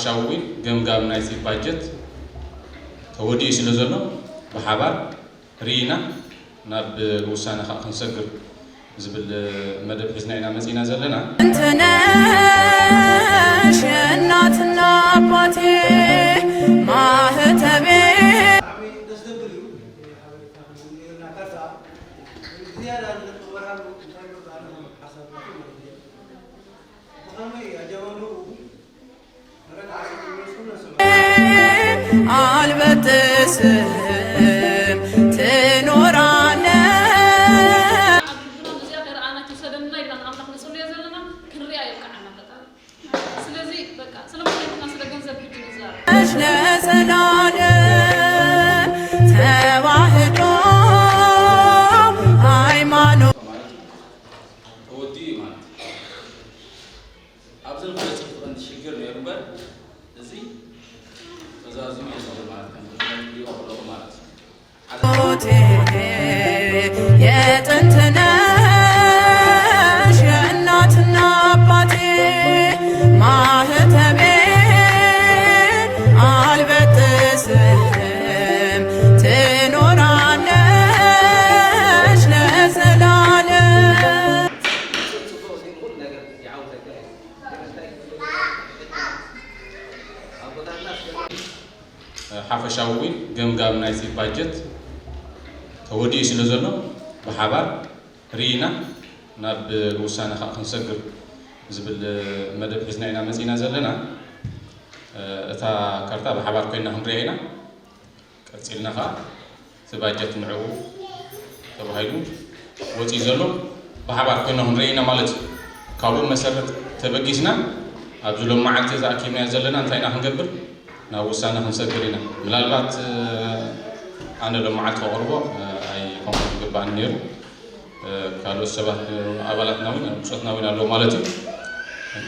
ሻዊ ገምጋም ናይቲ ባጀት ተወዲኡ ስለ ዘሎ ብሓባር ርኢና ናብ ውሳነ ከዓ ክንሰግር ዝብል መደብ ሒዝና ኢና መፂና ዘለና። እንትነሽ እናትና ኣባቴ ማህተቤ ኣልበጥስም ትኖራለ ኣገልግሎት እዚኣ ከረኣና ትውሰደና ኢልና ንኣምላኽ ንጽልዮ ዘለና ክንሪኣ የብቅዓና ፈጣሪ። ስለዚ በቃ ስለምንታይ ኢልና ስለ ገንዘብ ሕጂ ንዛረብ? ለዘላለም ተዋህዶ ሃይማኖት ተወዲኡ እዩ ማለት እዩ። ኣብዚ ንክበፅሕ ዝቐንዲ ሽግር ነይሩ እምበር እዚ ተዛዚሙ እዩ ዘሎ ማለት ከም ትሪኦ ከለኹ ማለት እዩ። የጥንት ነሽ የእናትና አባቴ ማህተቤ አልበጥስም ትኖራለሽ ለዘላለም። ሓፈሻዊ ገምጋም ናይቲ ባጀት ተወዲኡ ስለ ዘሎ ብሓባር ርኢና ናብ ውሳነ ከዓ ክንሰግር ዝብል መደብ ሒዝና ኢና መፂና ዘለና። እታ ካርታ ብሓባር ኮይና ክንሪኣ ኢና። ቀፂልና ከዓ እቲ ባጀት ንዕኡ ተባሂሉ ወፂኡ ዘሎ ብሓባር ኮይና ክንሪኣ ኢና ማለት እዩ። ካብኡ መሰረት ተበጊስና ኣብዚ ሎም መዓልቲ ዝኣኪብናዮ ዘለና እንታይ ኢና ክንገብር ናብ ውሳነ ክንሰግር ኢና። ምናልባት ኣነ ሎም መዓልቲ ከቕርቦ ኣይኮንኩን ዝግባኣኒ ነይሩ። ካልኦት ሰባት ኣባላትና እውን ብፆትና እውን ኣለዉ ማለት እዩ።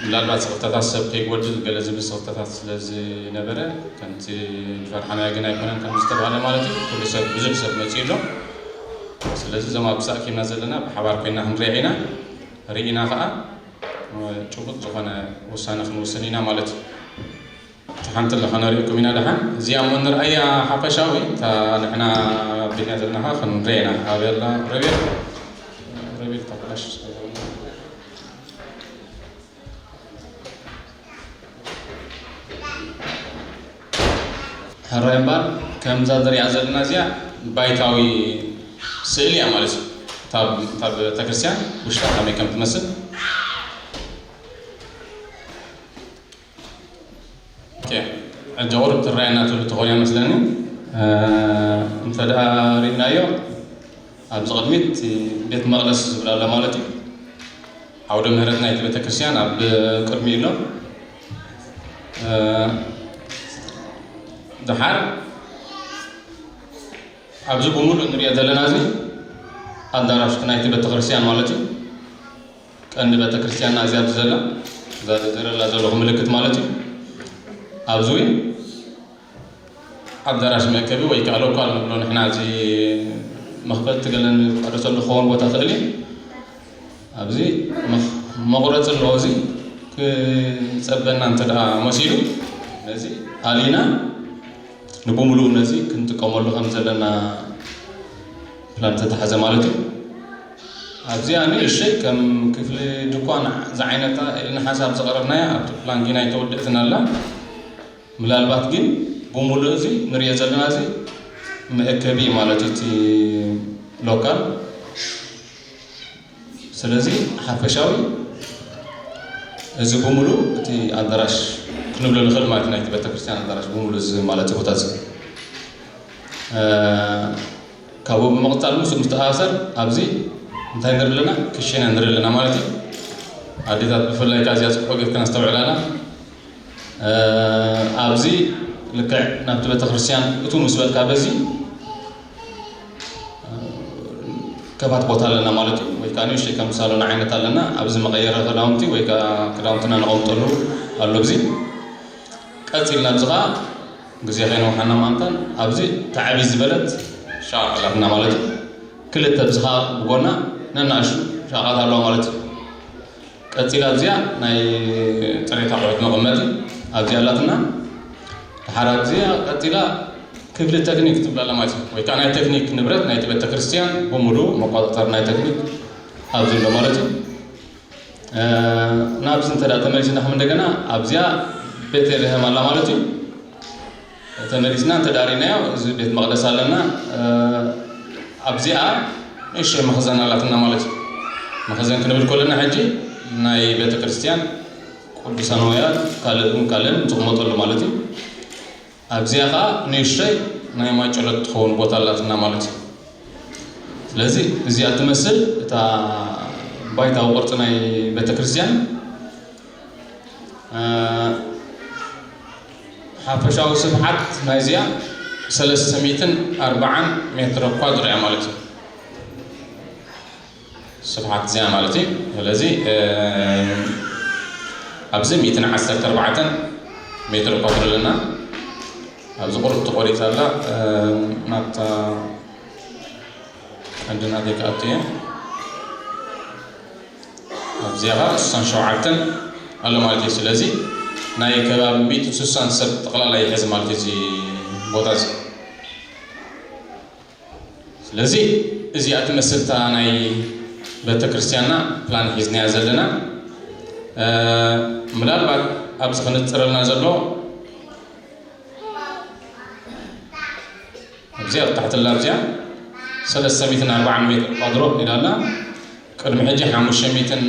ምናልባት ስኽፍታታት ሰብ ከይጎድል ገለ ዝብል ስኽፍታታት ስለ ዝነበረ ከምቲ ዝፈርሓናዮ ግን ኣይኮነን ከም ዝተባሃለ ማለት እዩ። ኩሉ ሰብ ብዙሕ ሰብ መፂኡ ኣሎ። ስለዚ እዞም ኣብዚ ኣኪብና ዘለና ብሓባር ኮይና ክንሪኣ ኢና። ርኢና ከዓ ጭቡጥ ዝኾነ ውሳነ ክንውስን ኢና ማለት እዩ። እቲ ሓንቲ ኣለኻ ነሪእኩም ኢና ደሓን እዚኣ እሞ ንርኣያ ሓፈሻዊ እታ ንሕና ኣቢልና ዘለናኻ ክንሪኤና ኣበላ ረቤል ረቤል ተበላሽ ሕራይ እምበር ከምዛ ንሪኣ ዘለና እዚኣ ባይታዊ ስእሊ እያ ማለት እዩ። እታ ቤተክርስትያን ውሽጣ ከመይ ከም ትመስል ሕጂ ቁሩብ ትረኣየና ትብሉ ትኾኑ እያ መስለኒ። እንተ ደኣ ርኢናዮ ኣብዚ ቅድሚት ቤት መቕደስ ዝብል ኣሎ ማለት እዩ። ዓውደ ምህረት ናይቲ ቤተክርስትያን ኣብ ቅድሚ ኣሎ። ድሓር ኣብዚ ብምሉእ ንሪኦ ዘለና እዚ ኣዳራሽ ናይቲ ቤተክርስትያን ማለት እዩ። ቀንዲ ቤተክርስትያንና እዚኣ ኣብዚ ዘላ እዛ ዝርኣላ ዘለኹ ምልክት ማለት እዩ። ኣብዚ እውን ኣዳራሽ መእከቢ ወይ ከዓ ሎካል ንብሎ ንሕና እዚ መኽፈቲ ገለ ንቋደሰሉ ክኸውን ቦታ ክእል እዩ። ኣብዚ መቑረፂ ኣለዎ። እዚ ክፀበና እንተ ደኣ መሲሉ ነዚ ኣሊና ንብምሉኡ ነዚ ክንጥቀመሉ ከም ዘለና ፕላን ዝተታሕዘ ማለት እዩ። ኣብዚኣ ንእሽተይ ከም ክፍሊ ድኳን ዝዓይነታ ኢልና ሓሳብ ዘቕረብናያ ኣብቲ ፕላን ጊና ኣይተወደእትን ኣላ። ምናልባት ግን ብምሉእ እዚ ንሪኦ ዘለና እዚ መእከቢ ማለት እዩ እቲ ሎካል። ስለዚ ሓፈሻዊ እዚ ብምሉእ እቲ ኣዳራሽ ክንብሎ ንኽእል ማለት ናይቲ ቤተክርስትያን ኣዳራሽ ብምሉእ እዚ ማለት እዩ ቦታ እዚ ካብኡ ብምቕፃል ምስ ምስ ተኣሳሰር ኣብዚ እንታይ ንርኢ ኣለና ክሽነ ንርኢ ኣለና ማለት እዩ። ኣዴታት ብፍላይ ካብ እዚኣ ፅቡቅ ጌርክን ኣስተውዕላና። ኣብዚ ልክዕ ናብቲ ቤተክርስትያን እቱ ምስ በልካ በዚ ከፋት ቦታ ኣለና ማለት እዩ። ወይ ከዓ ንእሽተይ ከም ሳሎን ዓይነት ኣለና። ኣብዚ መቐየሪ ክዳውንቲ ወይ ከዓ ክዳውንትና ነቐምጠሉ ኣሎ። ብዚ ቀፂልና ኣብዚ ከዓ ግዜ ከይነውሓና ማንታን ኣብዚ ተዓብይ ዝበለት ሻቕ ኣላትና ማለት እዩ። ክልተ ኣብዚ ከዓ ብጎና ነናእሹ ሻቓት ኣለዋ ማለት እዩ። ቀፂላ ኣብዚኣ ናይ ፅሬት ኣቑሑት መቐመጢ ኣብዚ ኣላትና። ድሓር ኣብዚኣ ቀፂላ ክፍሊ ቴክኒክ ትብላ ኣላ ማለት እዩ። ወይ ከዓ ናይ ቴክኒክ ንብረት ናይቲ ቤተክርስትያን ብምሉእ መቆፃፀሪ ናይ ቴክኒክ ኣብዚ ኣሎ ማለት እዩ። ናብዚ እንተ ተመሊስና ከም እንደገና ኣብዚኣ ቤተልሔም ኣላ ማለት እዩ። ተመሊስና እንተ ዳሪናዮ እዚ ቤት መቅደስ ኣለና። ኣብዚኣ ንእሽተይ መኽዘን ኣላትና ማለት እዩ። መኽዘን ክንብል ከለና ሕጂ ናይ ቤተክርስትያን ቅዱሳን ወያ ካልእን ካልእን ዝቕመጠሉ ማለት እዩ። ኣብዚኣ ከዓ ንእሽተይ ናይ ማጨሎት ትኸውን ቦታ ኣላትና ማለት እዩ። ስለዚ እዚኣ ትመስል እታ ባይታዊ ቅርፂ ናይ ቤተክርስትያን። ሓፈሻዊ ስፍሓት ናይዚኣ ሰለስተ ሚእትን ኣርባዓን ሜትሮ ኳድሮ እያ ማለት እዩ። ስፍሓት እዚኣ ማለት እዩ። ስለዚ ኣብዚ ሚእትን ዓሰርተ ኣርባዕተን ሜትሮ ኳድሮ ኣለና። ኣብዚ ቁርብ ተቆሪፃ ኣላ። ናብታ ዓድና ዘይከኣቱ እየ። ኣብዚኣ ከዓ ስሳን ሸውዓተን ኣሎ ማለት እዩ። ስለዚ ናይ ከባቢ ሚእትን ስሳን ሰብ ጠቕላላ ይሕዝ ማለት እዩ እዚ ቦታ እዚ። ስለዚ እዚኣ ትመስልታ ናይ ቤተክርስትያንና ፕላን ሒዝናያ ዘለና። ምናልባት ኣብዚ ክንፅረልና ዘሎ ኣብዚኣ ኣብ ታሕቲ ኣላ ኣብዚኣ ሰለስተ ሚእትን ኣርባዓን ሜትር ኳድሮ ኢላና። ቅድሚ ሕጂ ሓሙሽተ ሚእትን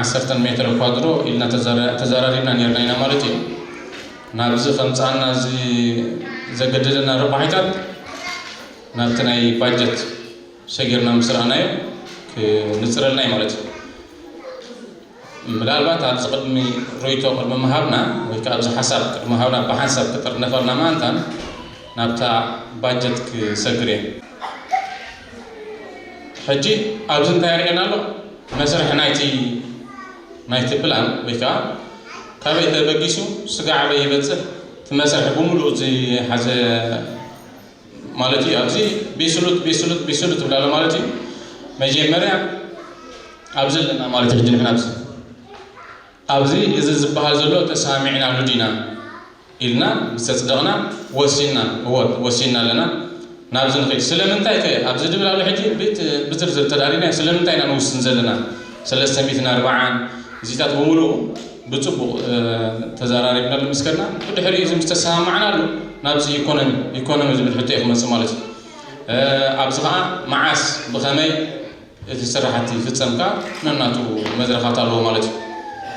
ዓሰርተን ሜትር ኳድሮ ኢልና ተዘራሪብና ነርና ኢና ማለት እዩ። ናብዚ ከምፃና እዚ ዘገደደና ረቋሒታት ናብቲ ናይ ባጀት ሰጊርና ምስ ረኣናዮ ክንፅረልና እዩ ማለት እዩ። ምናልባት ኣብዚ ቅድሚ ርእይቶ ቅድሚ ምሃብና ወይ ከዓ ኣብዚ ሓሳብ ቅድሚ ምሃብና ብሓንሳብ ክጥርነፈልና ማእንታን ናብታ ባጀት ክሰግር እየ። ሕጂ ኣብዚ እንታይ የርእየና ኣሎ? መስርሒ ናይቲ ናይቲ ፕላን ወይ ከዓ ካበይ ተበጊሱ ስጋዕ ኣበይ ይበፅሕ እቲ መስርሒ ብምሉእ ዝሓዘ ማለት እዩ። ኣብዚ ቢስሉት ቢስሉት ቢስሉት ትብላለ ማለት እዩ። መጀመርያ ኣብዚ ኣለና ማለት እዩ። ሕጂ ንሕና ኣብዚ ኣብዚ እዚ ዝበሃል ዘሎ ተሰማሚዕናሉ ዲና ኢልና ምስ ተፅደቕና ወሲንና እወ ወሲንና ኣለና ናብዚ ንኽእል። ስለምንታይ ከ ኣብዚ ድብል ኣሎ ሕጂ ብዝርዝር ተዳሪና ስለምንታይ ኢና ንውስን ዘለና? ሰለስተ ሚእትን ኣርባዓን እዚታት ብምሉኡ ብፅቡቕ ተዘራሪብናሉ ምስ ከድና ብድሕሪኡ እዚ ምስ ተሰማማዕናሉ ናብዚ ኢኮኖሚ ኢኮኖሚ ዝብል ሕቶ እዩ ክመፅእ ማለት እዩ። ኣብዚ ከዓ መዓስ ብኸመይ እቲ ስራሕቲ ይፍፀም ከዓ ነናቱ መድረኻት ኣለዎ ማለት እዩ።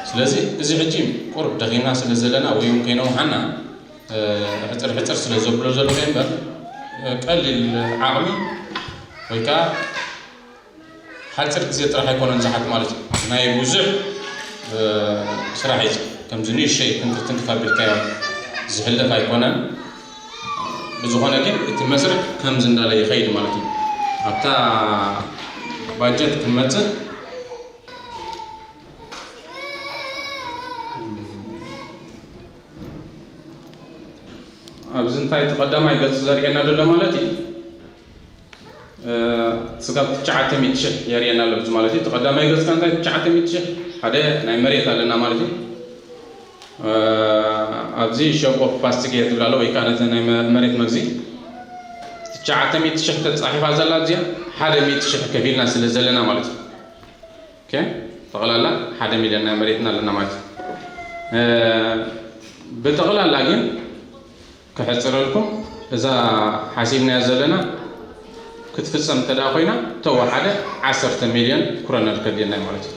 ስለዚ እዚ ሕጂ ቁሩብ ደኺምና ስለ ዘለና ወይ እውን ከይነውሓና ሕፅር ሕፅር ስለ ዘብሎ ዘሎ እምበር ቀሊል ዓቕሚ ወይ ከዓ ሓፂር ግዜ ጥራሕ ኣይኮነን ዝሓት ማለት እዩ። ናይ ብዙሕ ስራሕ እዩ። ከምዚ ንእሽተይ ትንክፍ ትንክፍ ኣቢልካዮ ዝሕለፍ ኣይኮነን። ብዝኾነ ግን እቲ መስርሕ ከምዚ እንዳለ ይኸይድ ማለት እዩ። ኣብታ ባጀት ክንመፅእ ኣብዚ እንታይ እቲ ቀዳማይ ገፅ ዘርእየና ዘሎ ማለት እዩ። ስጋብ ትሽዓተ ሚእቲ ሽሕ የርእየና ኣሎ ማለት እዩ። እቲ ቀዳማይ ገፅካ እንታይ ትሽዓተ ሚእቲ ሽሕ ሓደ ናይ መሬት ኣለና ማለት እዩ። ኣብዚ ሸብ ኦፍ ፋስት ጌር ትብላለ ወይ ከዓ ነቲ ናይ መሬት መግዚ ትሽዓተ ሚእቲ ሽሕ ተፃሒፋ ዘላ እዚኣ ሓደ ሚእቲ ሽሕ ከፊልና ስለ ዘለና ማለት እዩ። ጠቕላላ ሓደ ሚልዮን ናይ መሬትና ኣለና ማለት እዩ። ብጠቕላላ ግን ክሕፅረልኩም እዛ ሓሲብናያ ዘለና ክትፍፀም እንተ ኮይና ተወሓደ ዓሰርተ ሚልዮን ክሮነር ከድልየና እዩ ማለት እዩ።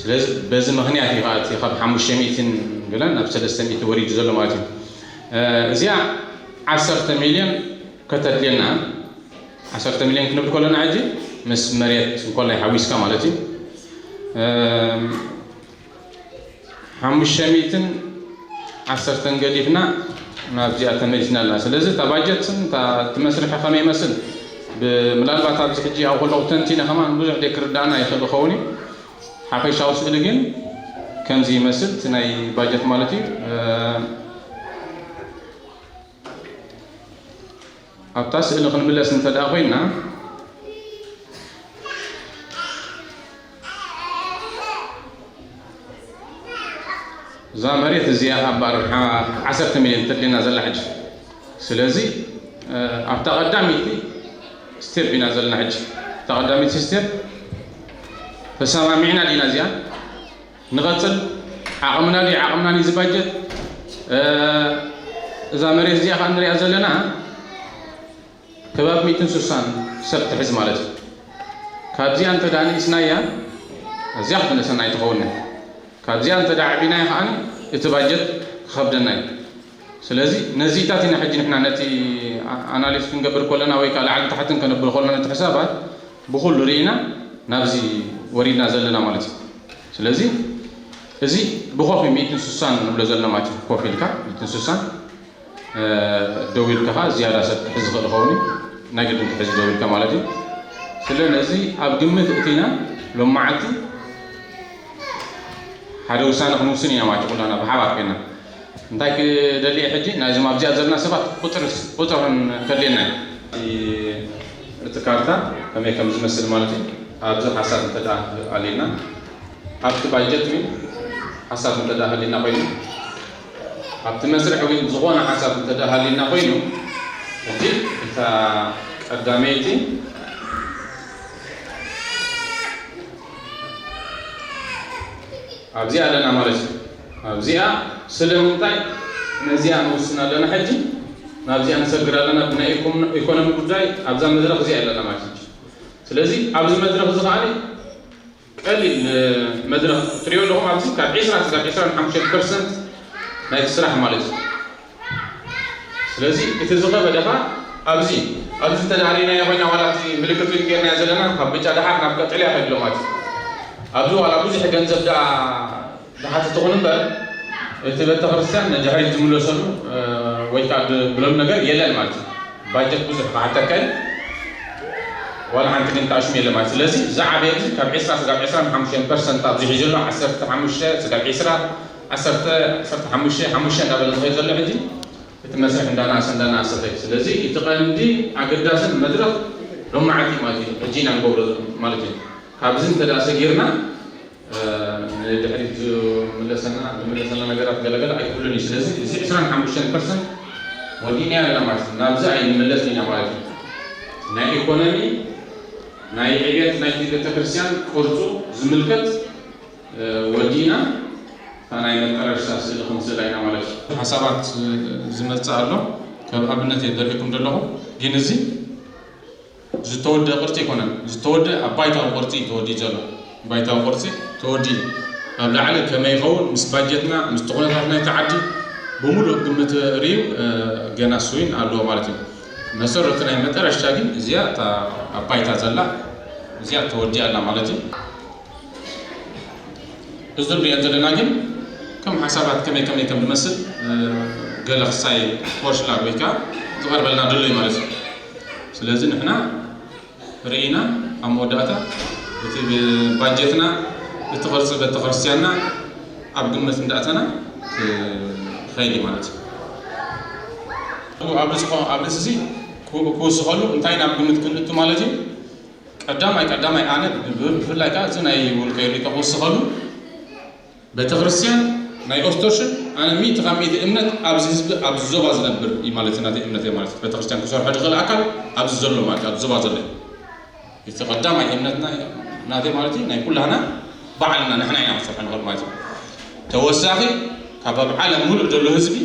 ስለዚ በዚ ምክንያት እዩ ከዓ እቲ ካብ ሓሙሽተ ሚእትን ገለን ናብ ሰለስተ ሚእቲ ወሪዱ ዘሎ ማለት እዩ። እዚኣ ዓሰርተ ሚልዮን ከተድልየና ዓሰርተ ሚልዮን ክንብል ከለና ሕጂ ምስ መሬት እንኮላይ ሓዊስካ ማለት እዩ። ሓሙሽተ ሚእትን ዓሰርተን ገዲፍና ናብዚኣ ተመሊስና ኣለና። ስለዚ እታ ባጀትን እቲ መስርሒ ከመይ ይመስል ምናልባት ኣብዚ ሕጂ ኣብ ከለኹ ተንቲነ ከማን ብዙሕ ደይ ክርዳእና ይኽእል ይኸውን እዩ። ሓፈሻዊ ስእሊ ግን ከምዚ ይመስል እቲ ናይ ባጀት ማለት እዩ። ኣብታ ስእሊ ክንምለስ እንተ ደኣ ኮይንና እዛ መሬት እዚኣ ኣብ ኣርብዓ ዓሰርተ ሚልዮን ተድልየና ዘላ ሕጂ። ስለዚ ኣብታ ቀዳመይቲ ስቴፕ ኢና ዘለና ሕጂ። እታ ቀዳመይቲ ስቴፕ ተሰማሚዕና ዲና እዚኣ ንቐጽል? ዓቕምና ድዩ? ዓቕምና ንዚ ባጀት እዛ መሬት እዚኣ ከዓ ንሪኣ ዘለና ከባቢ ሚእትን ስሳን ሰብ ትሕዝ ማለት እዩ። ካብዚኣ እንተ ደኣ ንኢስናያ፣ እዚኣ ክትንእሰና ኣይትኸውን እያ። ካብዚኣ እንተ ደኣ ኣዕቢናያ ከዓኒ እቲ ባጀት ክኸብደና እዩ። ስለዚ ነዚታት ኢና ሕጂ ንሕና ነቲ ኣናሊዝ ክንገብር ከለና ወይ ከዓ ላዕልን ታሕትን ከነብል ከለና ነቲ ሕሳባት ብኹሉ ርኢና ናብዚ ወሪድና ዘለና ማለት እዩ። ስለዚ እዚ ብኮፍ እዩ ሚእትን ስሳን ንብሎ ዘለና ማለት እዩ። ኮፍ ኢልካ ሚእትን ስሳን ደው ኢልካ ከዓ ዝያዳ ሰብ ክሕዝ ዝኽእል ይኸውን እዩ። ናይ ግድን ክሕዝ ደው ኢልካ ማለት እዩ። ስለዚ ኣብ ግምት እቲና ሎመዓልቲ ሓደ ውሳነ ክንውስን ኢና ማለት እዩ። ኩላና ብሓባር ኮይና እንታይ ክደሊ ሕጂ ናይዞም ኣብዚኣ ዘለና ሰባት ቁፅሪ ቁፅሪ ከድልየና እዩ። እቲ ካርታ ከመይ ከም ዝመስል ማለት እዩ። ኣብዚ ሓሳብ እንተ ደኣ ኣሊና ኣብቲ ባጀት እውን ሓሳብ እንተ ደኣ ሃሊና ኮይኑ ኣብቲ መስርሕ እውን ዝኾነ ሓሳብ እንተ ደኣ ሃሊና ኮይኑ ሕጂ እታ ቀዳመይቲ ኣብዚኣ ኣለና ማለት እዩ። ኣብዚኣ ስለምንታይ ነዚኣ ንውስን ኣለና ሕጂ ናብዚኣ ንሰግር ኣለና ብናይ ኢኮኖሚ ጉዳይ ኣብዛ መድረኽ እዚኣ ኣለና ማለት እዩ። ስለዚ ኣብዚ መድረኽ እዚ ከዓ ቀሊል መድረኽ ትሪኦ ኣለኹም ኣብዚ ካብ ዒስራ ክሳብ ዒስራን ሓሙሽተን ፐርሰንት ናይቲ ስራሕ ማለት እዩ። ስለዚ እቲ ዝኸበደ ኸዓ ኣብዚ ኣብዚ እንተዳሪናዮ ኮይና ዋላ እቲ ምልክት ጌርናዮ ዘለና ካብ ብጫ ደሓር ናብ ቀጠልያ ከድሎ ማለት እዩ። ኣብዚ ዋላ ብዙሕ ገንዘብ ደኣ ዝሓትት ትኹን እምበር እቲ ቤተክርስትያን ንድሕሪት ዝምለሰሉ ወይ ከዓ ዝብለሉ ነገር የለን ማለት እዩ። ባጀት ብዙሕ ክሓተካ እዩ። ዋላ ሓንቲ ግን ታሽሙ የለን ማለት እዩ። ስለዚ ዝዓበየ ካብ ዒስራ ስጋብ ዒስራን ሓሙሽተን ፐርሰንት ኣብዚ ሒዙ ኣሎ ዓሰርተ ሓሙሽተ ስጋብ ዒስራ ዓሰርተ ዓሰርተ ሓሙሽተ ሓሙሽተ እንዳበለ ዝኸይድ ዘሎ ሕጂ እቲ መስርሕ እንዳናእሰ እንዳናእሰ ኸይድ። ስለዚ እቲ ቀንዲ ኣገዳስን መድረኽ ሎማዓንቲ ማለት እዩ ሕጂ ኢና ንገብሮ ማለት እዩ። ካብዚ እንተ ደኣ ሰጊርና ንድሕሪት ዝምለሰና ዝምለሰና ነገራት ገለገለ ኣይክህሉን እዩ። ስለዚ እዚ ዕስራን ሓሙሽተን ፐርሰንት ወዲእና ኣለና ማለት እዩ። ናብዚ ኣይንምለስን ኢና ማለት እዩ። ናይ ኢኮኖሚ ናይ ዕብየት ናይቲ ቤተክርስትያን ቅርፁ ዝምልከት ወዲእና እታ ናይ መጠረሽታ ስእሊ ክንስእላ ኢና ማለት እዩ። ሓሳባት ዝመፅእ ኣሎ። ከም ኣብነት እየ ዘርእኩም ዘለኹ ግን እዚ ዝተወደአ ቅርፂ ኣይኮነን። ዝተወደአ ኣብ ባይታዊ ቅርፂ እዩ ተወዲኡ ዘሎ። ባይታዊ ቅርፂ ተወዲኡ ኣብ ላዕሊ ከመይ ይኸውን ምስ ባጀትና ምስቲ ኩነታት ናይቲ ዓዲ ብምሉእ ግምት ርእዩ ገና ስዊን ኣለዎ ማለት እዩ። መሰረቱ ናይ መጠረሽታ ግን እዚኣ እታ ኣብ ባይታ ዘላ እዚኣ ተወዲኣ ኣላ ማለት እዩ። እዚ ንሪኦ ዘለና ግን ከም ሓሳባት ከመይ ከመይ ከም ዝመስል ገለ ክሳይ ፎርሽላግ ወይ ከዓ ዝቐርበልና ደሎ እዩ ማለት እዩ። ስለዚ ንሕና ርኢና ኣብ መወዳእታ እቲ ባጀትና እቲ ቅርፂ ቤተክርስትያንና ኣብ ግምት እንዳእተና ክኸይድ እዩ ማለት እዩ። ኣብዚ ኣብዚ ክውስኸሉ እንታይ ናብ ግምት ክንእቱ ማለት እዩ። ቀዳማይ ቀዳማይ ኣነ ብፍላይ ከዓ እዚ ናይ ውልቀ ሪኢቶ ክውስኸሉ ቤተክርስትያን ናይ ኦስተርሽን ኣነ ሚእቲ ካብ ሚእቲ እምነት ኣብዚ ህዝቢ ኣብዚ ዞባ ዝነብር እዩ ማለት ናተይ እምነት እየ ማለት ቤተክርስትያን ክሰርሖ ዝኽእል ኣካል ኣብዚ ዘሎ ማለት ኣብዚ ዞባ ዘሎ እዩ። እቲ ቀዳማይ እምነትና ናተይ ማለት እዩ ናይ ኩላህና ባዕልና ንሕና ኢና ክሰርሖ ንኽእል ማለት እዩ። ተወሳኺ ካብ ኣብ ዓለም ሙሉእ ዘሎ ህዝቢ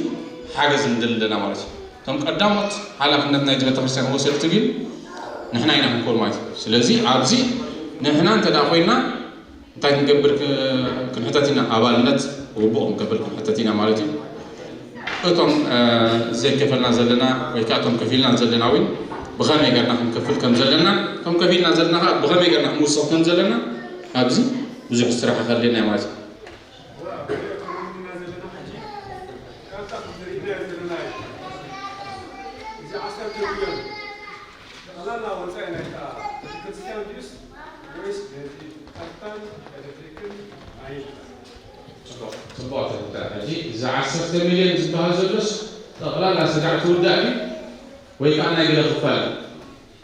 ሓገዝ ንደሊ ኣለና ማለት እዩ። እቶም ቀዳሞት ሓላፍነት ናይቲ ቤተክርስትያን ወሰድቲ ግን ንሕና ኢና ክንኮን ማለት እዩ። ስለዚ ኣብዚ ንሕና እንተ ደኣ ኮይና እንታይ ክንገብር ክንሕተት ኢና? ኣባልነት ግቡእ ክንገብር ክንሕተት ኢና ማለት እዩ። እቶም ዘይከፈልና ዘለና ወይ ከዓ እቶም ከፊልና ዘለና እውን ብኸመይ ገርና ክንከፍል ከም ዘለና እቶም ከፊልና ዘለና ከዓ ብኸመይ ገርና ክንውስኽ ከም ዘለና ኣብዚ ብዙሕ ስራሕ ከድልየና ማለት እዩ። ጠቕላላ ወፃኢ ናይታ ቤተክርስትያን ድዩስ ወይስ ነቲ ጸጥታን ኤሌክትሪክን ማይን? ጽቡቕ፣ ጽቡቕ ትርዳእ። ሕጂ እዚ ዓሰርተ ሚልዮን ዝበሃል ዘሎስ ጠቕላላ ስጋዕ ትውዳእ ድዩ ወይ ከዓ ናይ ገለ ክፋል እዩ?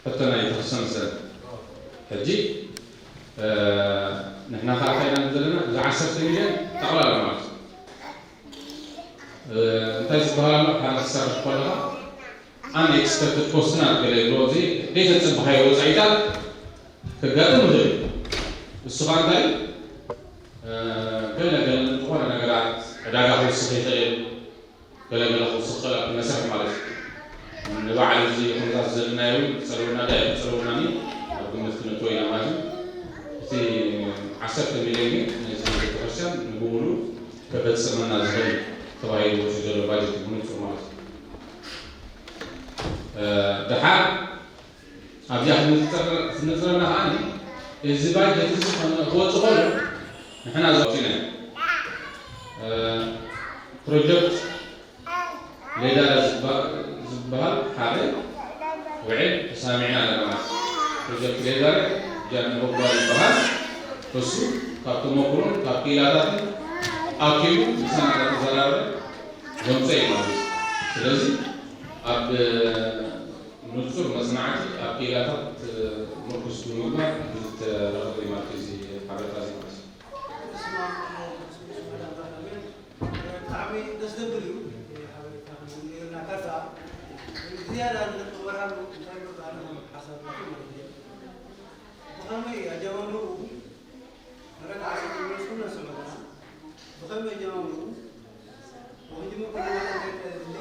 ሕቶ ናይ ተኽሰም ሰብ። ሕጂ ንሕና ከዓ እንታይ ኢና ዘለና? እዚ ዓሰርተ ሚልዮን ጠቕላላ ማለት እዩ። እንታይ ዝበሃል ኣሎ? ሓደ ክሰርሕ ከለኻ ኣንኤክስፐክትድ ኮስት ናት ገለ ይብሎ፣ እዚ ዘይተጸበኻዮ ወጻኢታት ከጋጥም ይኽእል እዩ። እሱ ኸኣ እንታይ እዩ? ገለ ገለ ዝኾነ ነገራት ዕዳጋ ክውስኽ ይኽእል፣ ገለ ገለ ክውስኽ ይኽእል ኣብቲ መስርሕ ማለት እዩ። ንበዓል እዚ ኩነታት ዘለናዮ እውን ክጸልወና ድዩ ኣይክጸልወናን እዩ ኣብ ግምት ክነእትዎ ኢና ማለት እዩ። እቲ ዓሰርተ ሚልዮን ግን ነዚ ቤተክርስትያን ንብሙሉ ከፈጽመና ዝኽእል ተባሂሉ ወፂኡ ዘሎ ባጀት እዩ ብንጹር ማለት እዩ። ደሓር ኣብዚኣ ክንፅረና ከዓ እዚ ባጀት እዚ ክወፅ ከሎ ንሕና ዘውፂና ፕሮጀክት ሌዳረ ዝበሃል ሓደ ውዕል ተሳሚዕና ኣለና ማለት እዩ። ፕሮጀክት ሌዳረ ጃን ሆባ ዝበሃል እሱ ካብ ተመክሮን ካብ ክኢላታትን ኣኪቡ ምሳና እናተዘራረበ ዘምፀ እዩ ማለት እዩ። ስለዚ ኣብ ንጹር መጽናዕቲ ኣብ ክኢላታት ምርኩስ ብምግባር ዝተረኸበ እዩ ማለት እዩ። እዚ ሓበሬታ እዚ ማለት እዩ። ብጣዕሚ ደስ ዘብል እዩ። ሓበሬታ ክንብል ነይርና ካርታ ብዝያዳ ንክትበርሃሉ እንታይ መርዳእና ሓሳብ ማለት እዩ። ብኸመይ ኣጀማምርኡ መረዳእታ ስለ ዝመልሱና ንስምዕና ብኸመይ ኣጀማምርኡ ወክጅምር ኩሉ ማለት እንታይ እንታይ ዝብሉ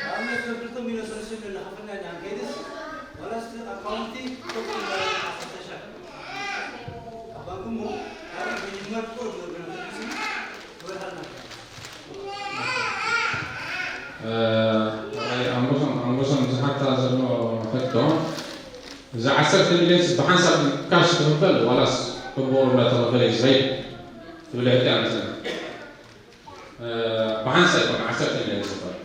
ንኣብነት ከም ክልተ ሚልዮን ሰለስተ ሚልዮን እናኸፈልና ኢና ንከይድስ ዋላስ ኣካውንቲ ኮፒ እንዳበልና ዓሰርተ ሺሕ ኣብ ባንክ እሞ ካልእ ክጅመር ቁሩብ ነብና ተመልሱ ክበርሃልና ራይ ኣንበሶም ኣንበሶም ዝሓታ ዘሎ ሕቶ እዚ ዓሰርተ ሚልዮንስ ብሓንሳብ ካሽ ክኽፈል ዋላስ በብወሩ እንዳተኸፈለ እዩ ዝኸይድ ትብል ሕቶ እያ መስለኒ። ብሓንሳብ ይኮን ዓሰርተ ሚልዮን ዝኽፈል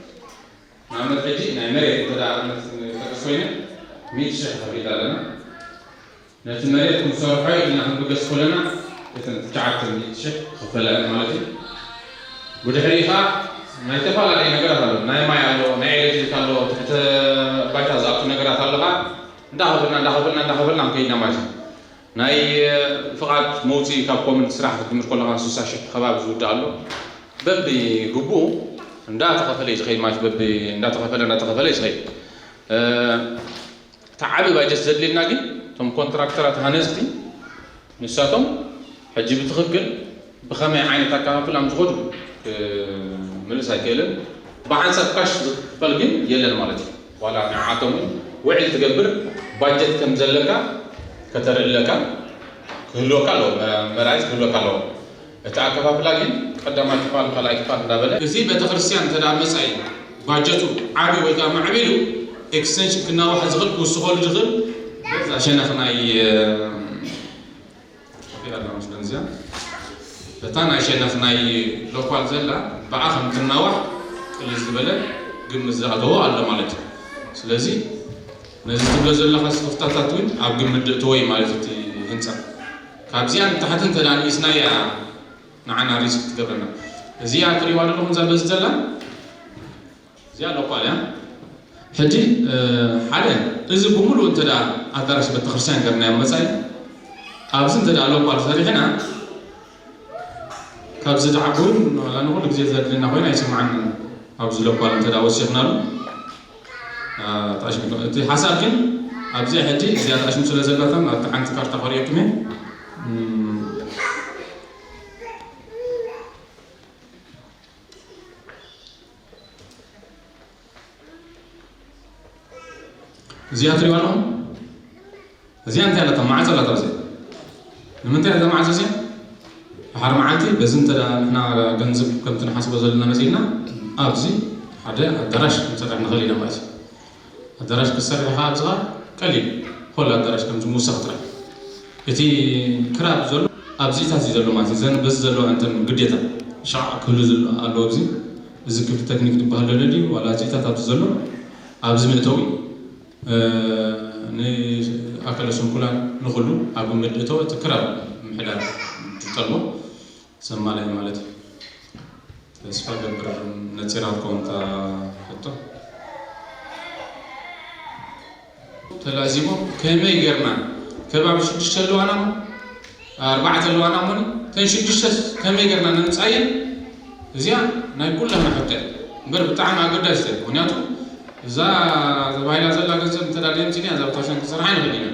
ንኣብነት ሕጂ ናይ መሬት እንተ ኣብነት ንጠቅስ ኮይነ ሚእቲ ሽሕ ከፊልና ኣለና። ነቲ መሬት ክንሰርሖ ኢልና ክንብገስ ከለና እተን ትሽዓተ ሚእቲ ሽሕ ክኽፈላ እየን ማለት እዩ። ብድሕሪኡ ከዓ ናይ ዝተፈላለዩ ነገራት ኣሎ። ናይ ማይ ኣሎ፣ ናይ ኤሌክትሪክ ኣሎ፣ ትሕተ ባይታ ዝኣቱ ነገራት ኣሎ ከዓ እንዳኸፈልና እንዳኸፈልና እንዳኸፈልና ክንከይድና ማለት እዩ። ናይ ፍቓድ መውፅኢ ካብ ኮምን ስራሕ ክትጅምር ከለካ ስሳ ሽሕ ከባቢ ዝውዳእ ኣሎ። በቢ ግቡኡ እንዳተኸፈለ እዩ ዝኸይድ ማለት በቢ እንዳተኸፈለ እንዳተኸፈለ እዩ ዝኸይድ። እቲ ዓቢ ባጀት ዘድልየና ግን እቶም ኮንትራክተራት ሃነፅቲ ንሳቶም ሕጂ ብትኽክል ብኸመይ ዓይነት ኣከፋፍላ ምዝኸዱ ምልስ ኣይክእልን። ብሓንሳብ ካሽ ዝኽፈል ግን የለን ማለት እዩ። ዋላ ንዓቶም እውን ውዕል ትገብር ባጀት ከም ዘለካ ከተርኢ ኣለካ ክህልወካ ኣለዎ፣ መርኣየት ክህልወካ ኣለዎ። እቲ ኣከፋፍላ ግን ቀዳማይ ክፋል ካልኣይ ክፋል እንዳበለ እዚ ቤተክርስትያን እንተ ደኣ መጻኢ ባጀቱ ዓቢ ወይ ከዓ ማዕቢሉ ኤክስቴንሽን ክናዋሕ ዝኽእል ክውስኸሉ ዝኽእል እዛ ሸነኽ ናይ ከፊኣ ኣላ መስለን እዚኣ እታ ናይ ሸነኽ ናይ ሎኳል ዘላ ብኣ ከም ትናዋሕ ቅልል ዝበለ ግምት ዝኣተዎ ኣሎ ማለት እዩ። ስለዚ ነዚ ትብሎ ዘለኻ ስኽፍታታት እውን ኣብ ግምት ድእተዎ እዩ ማለት እቲ ህንፃ ካብዚኣ ንታሕቲ እንተ ደኣ ንኢስናያ ንዓና ሪስክ ትገብረና። እዚኣ ትሪእዋ ዘለኹም እዛ በዚ ዘላ እዚኣ ሎኳል እያ። ሕጂ ሓደ እዚ ብምሉእ እንተ ደኣ ኣዳራሽ ቤተክርስትያን ገርናዮ መጻኢ ኣብዚ እንተ ደኣ ሎኳል ሰሪሕና ካብዚ ዝዓቢ እውን ዋላ ንኹሉ ግዜ ዘድልና ኮይኑ ኣይስምዓንን። ኣብዚ ሎኳል እንተ ደኣ ወሲኽናሉ ኣጣሽሙ እቲ ሓሳብ ግን ኣብዚኣ ሕጂ እዚኣ ኣጣሽሙ ስለ ዘላታ ኣብቲ ሓንቲ ካርታ ከርእየኩም እየ። እዚኣ ትሪእዋ ኣለኹም? እዚኣ እንታይ ኣለታ? ማዕጾ ኣለታ። እዚ ንምንታይ እዛ ማዕጾ እዚኣ? ድሓር መዓልቲ በዚ እንተ ንሕና ገንዘብ ከምቲ ንሓስቦ ዘለና መጺእና ኣብዚ ሓደ ኣዳራሽ ክንሰርሕ ንኽእል ኢና ማለት እዩ። ኣዳራሽ ክትሰርሕ ኢኻ ኣብዚ ኸኣ ቀሊል ሆል ኣዳራሽ ከምዚ ምውሳኽ ጥራሕ። እቲ ክራብ ዘሎ ኣብዚታት እዩ ዘሎ ማለት እዩ። ዘን በዚ ዘለዋ እንተን ግዴታ ሻዕ ክህሉ ኣለዎ ኣብዚ እዚ ክፍሊ ተክኒክ ዝበሃል ዘሎ ድዩ ዋላ ኣብዚታት ኣብዚ ዘሎ ኣብዚ ምእተዊ ንኣካለ ስንኩላን ንኹሉ ኣብ ግምት እቶ እቲ ክራብ ምሕዳር ትጠልቦ ዘማልእ ማለት እዩ። ተስፋ ገብር ነፂራ ክትከውን እታ ሕቶ ተላዚቦም ከመይ ጌርና ከባቢ ሽዱሽተ ኣለዋና እሞ ኣርባዕተ ኣለዋና እሞ እተን ሽዱሽተ ከመይ ጌርና ነምፃየን እዚኣ ናይ ኩላህና ሕቶ እያ እምበር ብጣዕሚ ኣገዳሲት እያ። ምክንያቱ እዛ ተባሂላ ዘላ ገንዘብ እንተ ደኣ ደየምፂና እዛ ቤተክርስትያን ክንሰርሓ ንኽእል ኢና።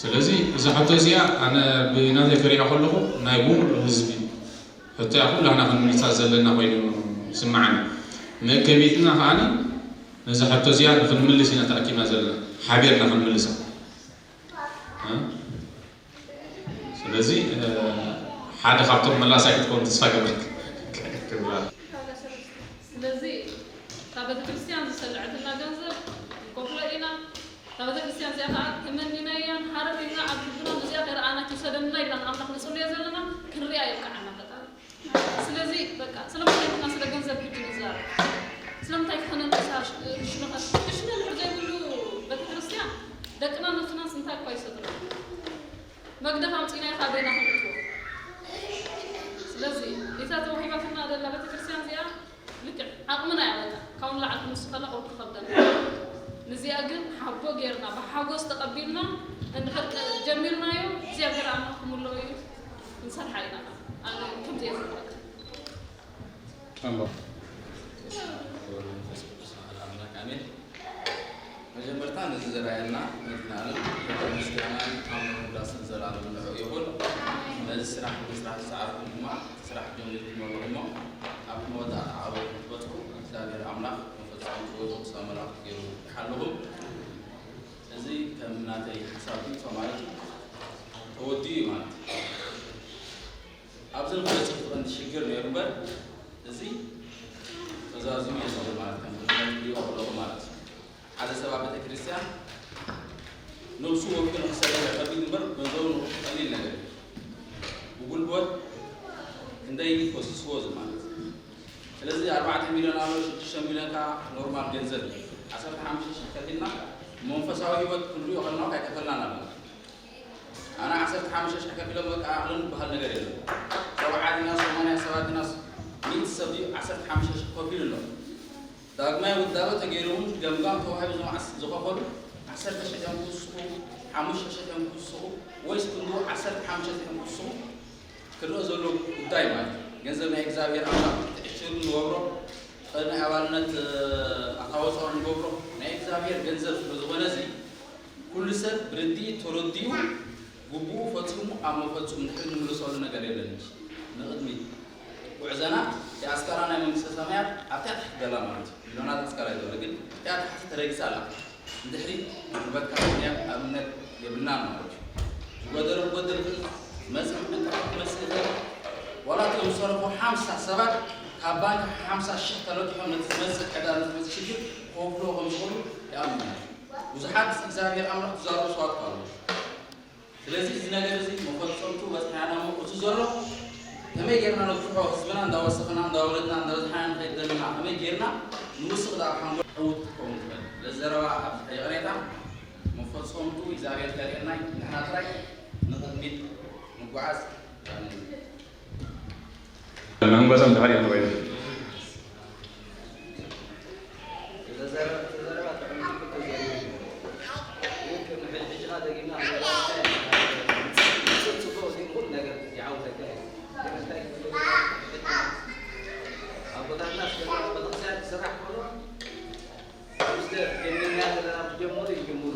ስለዚ እዛ ሕቶ እዚኣ ኣነ ብናተይ ክሪኣ ከለኹ ናይ ብምሉእ ህዝቢ ሕቶ እያ፣ ኩላህና ክንምልሳ ዘለና ኮይኑ ይስምዓኒ። መእከቢትና ከኣ ነዛ ሕቶ እዚኣ ንክንምልስ ኢና ተኣኪብና ዘለና፣ ሓቢርና ክንምልሳ። እ? ስለዚ እ፣ ሓደ ካብቶም መላሳይ ክትከውን ተስፋ ይገብር። ስለዚ ካብ ቤተክርስትያን ዝሰልዐትና ገንዘብ ንከፍሎ ኢና። እታ ቤተክርስትያን እዚኣ ከዓ ተመኒናያን ሃረር ኢልና ኣብ ልብና ምስዚኣ ከይረኣና ትውሰደና ኢልና ንኣምላኽ ንፅልዮ ዘለና ክንሪኣ የብቅዓና ፈጣሪ። ስለዚ በቃ ስለምንታይ ኢና ስለ ገንዘብ ሕጂ ንዛረብ? ስለምንታይ ክኸነንቀሳሽ ክሽነ ክሽነ ድሕር ዘይብሉ ቤተክርስትያን ደቅና ነብስናስ እንታይ እኳ ይሰድሩ መግደፍ ኣምፂና ኢኻ በይና ክንእትዎ። ስለዚ እታ ተዋሂባትና ዘላ ቤተክርስትያን እዚኣ ልክዕ ዓቕምና እያ በቃ ካብኡ ንላዕሊ ክንውስኸላ ቁሩብ ክኸብደና። ንዚኣ ግን ሓቦ ጌርና ብሓጎስ ተቐቢልና እንድሕር ጀሚርናዮ እግዚኣብሔር ኣምላኽ ክምልኦ እዩ። ክንሰርሓ ኢና። ኣነ ከምዚ እየ ዝረኣካ። ኣምባ። ወወልድ ወመንፈስ ቅዱስ ኣሐዱ ኣምላክ ኣሜን። መጀመርታ ነዚ ዘርኣየና ነቲ ንዓለም ምስጋናን ኣምልኾን ውዳሰን ዘላለም ንዕኡ ይኹን። ነዚ ስራሕ ምስራሕ ዝጸዓርኩም ድማ እቲ ስራሕ ጀሚርኩሞ ኣለኹሞ ኣብቲ መወዳእታ ዓወት ንክትበጽሑ እግዚኣብሔር ኣምላኽ መፈጸምቲ ወይ ቅዱሳን መላእኽቲ ገይሩ ይሓልኹም። እዚ ከም ናተይ ሓሳብ ሪኢቶ ማለት እዩ። ተወዲኡ እዩ ማለት እዩ። ኣብዚ ንክበጽሕ እቲ ቀንዲ ሽግር ነይሩ እምበር እዚ ተዛዚሙ እዩ ዘሎ ማለት ከም ድኽነት ሪኦ ኣለኹ ማለት እዩ። ሓደ ሰብ ኣብ ቤተክርስትያን ነብሱ ወፊሩ ንክሰርሕ ከቢድ እምበር ገንዘቡ ንክእቱ ቀሊል ነገር እዩ። ብጉልበት ክንደይ ፈሲስዎ እዚ ማለት እዩ። ስለዚ ኣርባዕተ ሚልዮን ኣሎ ሽዱሽተ ሚልዮን ከዓ ኖርማል ገንዘብ እዩ። ዓሰርተ ሓሙሽተ ሽሕ ከፊልና መንፈሳዊ ህይወት ክንሪኦ ከለና ከይከፈልና ኣለና። ኣነ ዓሰርተ ሓሙሽተ ሽሕ ከፊሎም በቃ ኣቕልም ዝበሃል ነገር የለን። ሰብዓ ድናስ ሰማንያ ሰባት ድናስ ሚእቲ ሰብ ድዩ ዓሰርተ ሓሙሽተ ሽሕ ከፊሉ ኣሎ። ዳግማይ ውዳበ ተገይሩ እውን ገምጋም ተዋሂቡ ዝመዓስ ዝኸፈሉ ዓሰርተ ሽሕ እዮም ክውስኹ፣ ሓሙሽተ ሽሕ እዮም ክውስኹ ወይስ ክንድኡ ዓሰርተ ሓሙሽተ ሽሕ እዮም ክውስኹ ክረአ ዘሎ ጉዳይ ማለት እዩ። ገንዘብ ናይ እግዚኣብሔር ኣምላኽ ትዕሽሩ ንገብሮ ናይ ኣባልነት ኣታወፅኦ ንገብሮ ናይ እግዚኣብሔር ገንዘብ ስለ ዝኾነ እዚ ኩሉ ሰብ ብርድኢት ተረዲኡ ግቡኡ ፈፂሙ ኣብ መፈፅሙ ንድሕሪት ንምልሰሉ ነገር የለን እንጂ ንቕድሚት ጉዕዘና እቲ ኣስካራ ናይ መንግስተ ሰማያት ኣብታ ታሕቲ ዘላ ማለት እዩ። ሚልዮናት ኣስካራ ይዘሎ ግን እቲኣ ታሕቲ ተረጊፃ ኣላ። ንድሕሪት ጉልበትካ ምኽንያት ኣብነት የብልናን ማለት እዩ። ዝጎደለ ክጎድል ይኽእል፣ ዝመፅእ ዕንቅፋት ክመፅእ ይኽእል። ዋላ እቶም ዝሰርሑ ሓምሳ ሰባት ካብ ባንክ ሓምሳ ሽሕ ተለቂሖም ነቲ ዝመፅእ ዕዳ ነቲ ዝመፅእ ሽግር ክኸፍልዎ ከም ዝኽእሉ ይኣምኑ። ብዙሓት ምስ እግዚኣብሔር ኣምላኽ ዝዛረቡ ሰባት ኣለዉ። ስለዚ እዚ ነገር እዚ መፈጸምቱ በጽሕናና እሞ እቲ ዘሎ ከመይ ጌርና ነብዝሖ ህዝብና እንዳወሰኽና እንዳወለድና እንዳበዝሓና ንኸይድ ዘለና ከመይ ጌርና ንውስኽ ደኣ ሓንጎል ዕውት ክትከውን ትኽእል። ስለዚ ዘረባ ኣብዚ ከየቕሬታ መፈጸምቱ እግዚኣብሔር ከርእየና ንሕና ጥራይ ንቕድሚት ንጓዓዝ። መንጎሶም ድሕሪኦም ንበይኑ። ኣቦታትና ስለ ቤተክርስትያን ክስራሕ ከሎ ምስ ጀሚርና ዘለና ዝጀመሩ ይጅምሩ።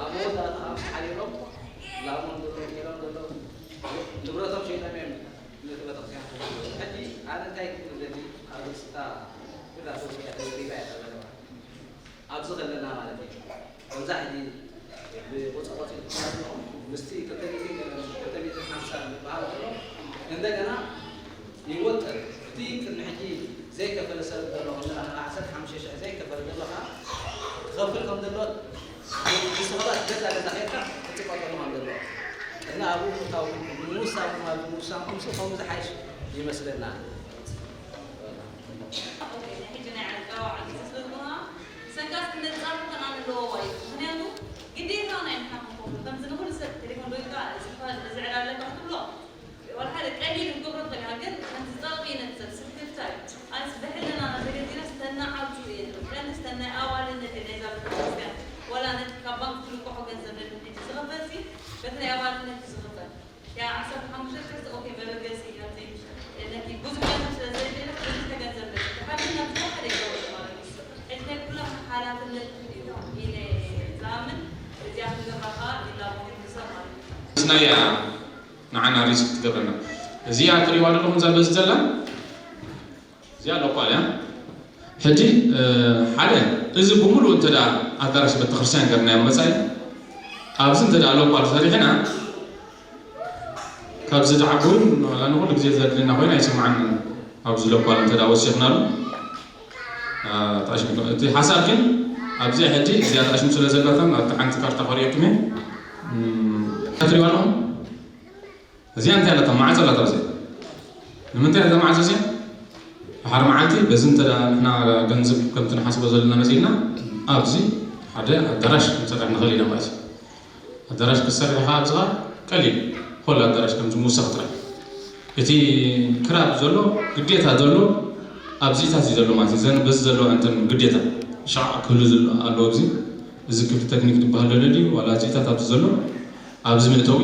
ኣብ መወዳእታ ኣብ ሓሪሮም ላሞም ዘለዉ ኬሎም ዘለዉ ንብረቶም ሸይጦም እዮም ነቲ ቤተክርስትያን ክህቡ። ሕጂ ኣነ እንታይ ክብል ደሊ ኣብ ርእስታ ኩላ ተወዲኣ ተዘሪባ እያ እታ ዘረባ። ኣብዚ ከለና ማለት እዩ። ከምዛ ሕጂ ብቆጻቆጺ ምስቲ ክልተ ሚእቲ ገለ ክልተ ሚእቲ ሓምሳ ዝበሃል ዘሎ እንደገና ይወጠር። እቲ ቅድሚ ሕጂ ዘይከፈለ ሰብ ዘሎ፣ ክንደና ዓሰርተ ሓሙሽተ ሽሕ ዘይከፈለ ዘሎ ከዓ ክኸፍል ከም ዘሎ ንስኻባት ገዛ ገዛ ኸይድካ ክትቆጠሩ ከም ዘለዎ እና ኣብኡ ምእታውኩም ንምውሳንኩም፣ ኣብዚ ምውሳንኩም ሲ ከምኡ ዝሓይሽ ይመስለና። ኦኬ፣ ናይ ሕጂ ናይ ዓቃቢ ዓዲ ዝስልጥና ሰንካስ ክነጻሩ ከና ንለዎ ዋይ። ምኽንያቱ ግዴታና እዩ ንሕና ክንከፍሎ። ከምዚ ንኹሉ ሰብ ቴሌፎን ዶ ኢልካ እዚ ዕዳ ኣለካ ክትብሎ ዋላ ሓደ ቀሊል ክትገብሮ ትኽእል ኢኻ፣ ግን ከምዚ ጸቕጢ ይነጽር፣ ስክፍታ እዩ። ኣነስ ብሕልናና ተገዚእና ዝተናዓብቱ እየ ዝብል። ቀንዲ ዝተናይ ኣባልነት እዩ ናይዛ ቤተክርስትያን። ዋላ ነቲ ካብ ባንክ ትልቅሖ ገንዘብ ነቲ ሕጂ ዝኽፈል ሲ በቲ ናይ ኣባልነት እዩ ዝኽፈል። ያ ዓሰርተ ሓሙሽተ ሽሕ ኦኬ መበገሲ ከምዚ ነቲ እያ ንዓና ሪስክ ትገብረና። እዚኣ ትሪእዋ ዘለኹም እዛ በዚ ዘላ እዚኣ ሎኳል እያ። ሕጂ ሓደ እዚ ብምሉእ እንተ ኣዳራሽ ቤተክርስትያን ገርናዮ መፃኢ ኣብዚ እንተ ሎኳል ሰሪሕና ካብዚ ዝዓቢ እውን ዋላ ንኩሉ ግዜ ዘድልና ኮይና ኣይስምዓን። ኣብዚ ሎኳል እንተ ወሲኽናሉ እቲ ሓሳብ ግን ኣብዚኣ ሕጂ እዚኣ ተኣሽሙ ስለ ዘላታ ኣብቲ ሓንቲ ካርታ ከርእየኩም እየ። ትሪዋ ኣለኹም እዚኣ እንታይ ኣለታ ማዕፆ ኣለታ እዚኣ ንምንታይ እዛ ማዕፆ እዚኣ ድሓር መዓልቲ በዚ እንተ ንሕና ገንዘብ ከምቲ ንሓስቦ ዘለና መፂና ኣብዚ ሓደ ኣዳራሽ ክንሰርሕ ንኽእል ኢና ማለት እዩ። ኣዳራሽ ክትሰርሕ ኢኻ ኣብዚኻ ቀሊል ሆል ኣዳራሽ ከምዚ ምውሳኽ ጥራይ እቲ ክራብ ዘሎ ግዴታ ዘሎ ኣብዚታት እዩ ዘሎ ማለት እዩ። ዘን በዚ ዘሎ እንትን ግዴታ ሻዕ ክህሉ ኣሎ ኣብዚ እዚ ክፍሊ ቴክኒክ ዝበሃል ዘሎ ድዩ ዋላ ኣብዚታት ኣብዚ ዘሎ ኣብዚ መእተዊ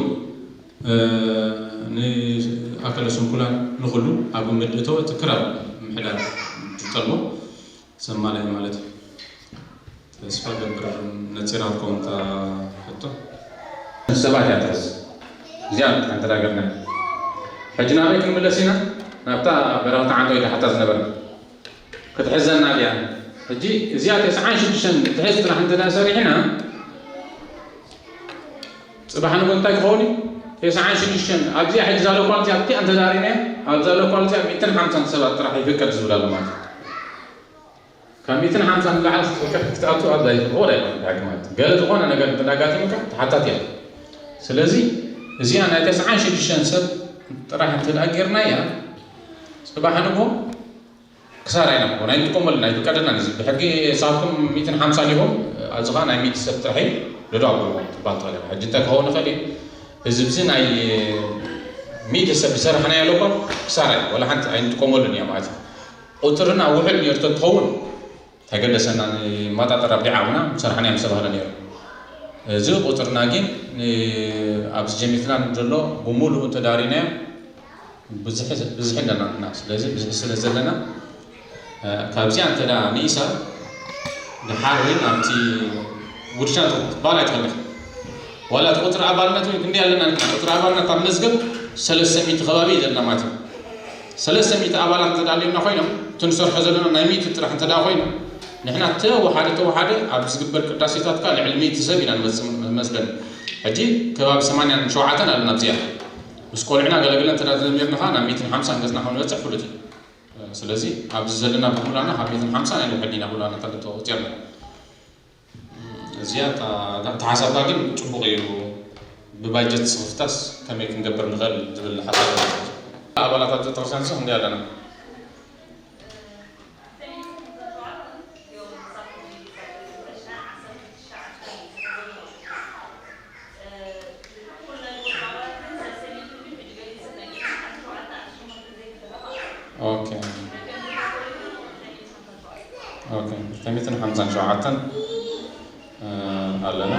ንኣካለ ስንኩላን ንኹሉ ኣብ መእተዊ እቲ ክራብ ምሕዳር ዝጠልቦ ሰማላይ ማለት እዩ። ተስፋ ገብር ነፂራ ትኸውን እታ ሕቶ። ሰባት እያ ትሕዝ እዚኣ ሓንቲ ሃገርና። ሕጂ ናበይ ክንምለስ ኢና? ናብታ በረኽቲ ዓንቶ ኢዳ ሓታ ዝነበረ ክትሕዘና ድያ? ሕጂ እዚኣ ተስዓን ሽዱሽተን ትሕዝ ጥራሕ እንተ ደኣ ሰሪሕና ፅባሕ ንጎ እንታይ ክኸውን እዩ? ተስዓን ሽዱሽተን ኣብዚኣ ሕጂ ዛሎ ኳልቲ ኣብቲ እንተዳሪነ ኣብ ዛሎ ኳልቲ ኣብ ሚእትን ሓምሳን ሰባት ጥራሕ ይፍቀድ ዝብል ኣሎ ማለት እዩ። ካብ ሚእትን ሓምሳን ንላዕሊ ክትከፍት ክትኣቱ ኣብ ላይፍ ሮድ ኣይኮነን ብሕጊ ማለት እዩ። ገለ ዝኾነ ነገር እንተዳጋጢሙካ ተሓታቲ እያ። ስለዚ እዚኣ ናይ ተስዓን ሽዱሽተን ሰብ ጥራሕ እንተደኣ ጌርናያ ፅባሕ ንጎ ክሳራ ኢና ንኾን ኣይንጥቀመሉ ናይ ፍቀደና ንዚ ብሕጊ ሳብኩም ሚእትን ሓምሳን ኢኹም ኣብዚ ኸዓ ናይ ሚእቲ ሰብ ጥራሕ እዩ ደዶ ኣብልዎ ትባል ትኽእል ኢኻ። ሕጂ እንታይ ክኸውን ይኽእል እዩ እዚ ብዚ ናይ ሚእቲ ሰብ ዝሰርሕናዮ ኣለኳ ክሳራ እዩ ወላ ሓንቲ ኣይንጥቀመሉን እያ ማለት እዩ። ቁፅርና ውሕድ ነይሩ ተትኸውን ተገደሰና ንማጣጠር ኣርቢዓ ኣብና ምሰርሕና እዮም ዝተባህለ ነይሩ። እዚ ቁፅርና ግን ኣብዚ ጀሚርትና ዘሎ ብምሉኡ እንተዳሪናዮ ብዙሕ ኣለና ንሕና። ስለዚ ብዙሕ ስለ ዘለና ካብዚኣ እንተ ደኣ ንኢሳ ድሓር ወይ ናብቲ ውድሻ ትባል ኣይትኽእል ኢኻ። ዋላ እቲ ቁፅሪ ኣባልነት እውን ክንደይ ኣለና ንሕና? ቁፅሪ ኣባልነት ኣብ መዝገብ ሰለስተ ሚእቲ ከባቢ እዩ ዘለና ማለት እዩ። ሰለስተ ሚእቲ ኣባላት እንተ ደኣ ኣልዮና ኮይኖም እቲ ንሰርሖ ዘለና ናይ ሚእቲ ጥራሕ እንተ ደኣ ኮይኑ ንሕና ተወሓደ ተወሓደ ኣብ ዝግበር ቅዳሴታት ከኣ ልዕሊ ሚእቲ ሰብ ኢና ንመፅእ መስለን። ሕጂ ከባቢ ሰማንያን ሸውዓተን ኣለና ኣብዚኣ። ምስ ቆልዑና ገለገለ እንተ ደኣ ተደሚርና ከኣ ናብ ሚእትን ሓምሳን ገፅና ከም ንበፅሕ ፍሉጥ እዩ። ስለዚ ኣብዚ ዘለና ብኩላና ካብ ሚእትን ሓምሳን ኣይንውሕድን ኢና ኩላና እንተ ተቆፂርና። እዚኣ እታ እታ ሓሳብካ ግን ፅቡቕ እዩ። ብባጀት ስኽፍታስ ከመይ ክንገብር ንኽእል ዝብል ሓሳብ ኣሎ። ኣባላት ኣብ ቤተክርስትያን ስ ክንደይ ኣለና? ኦኬ ኦኬ ክልተ ሚእትን ሓምሳን ሸውዓተን ኣለና።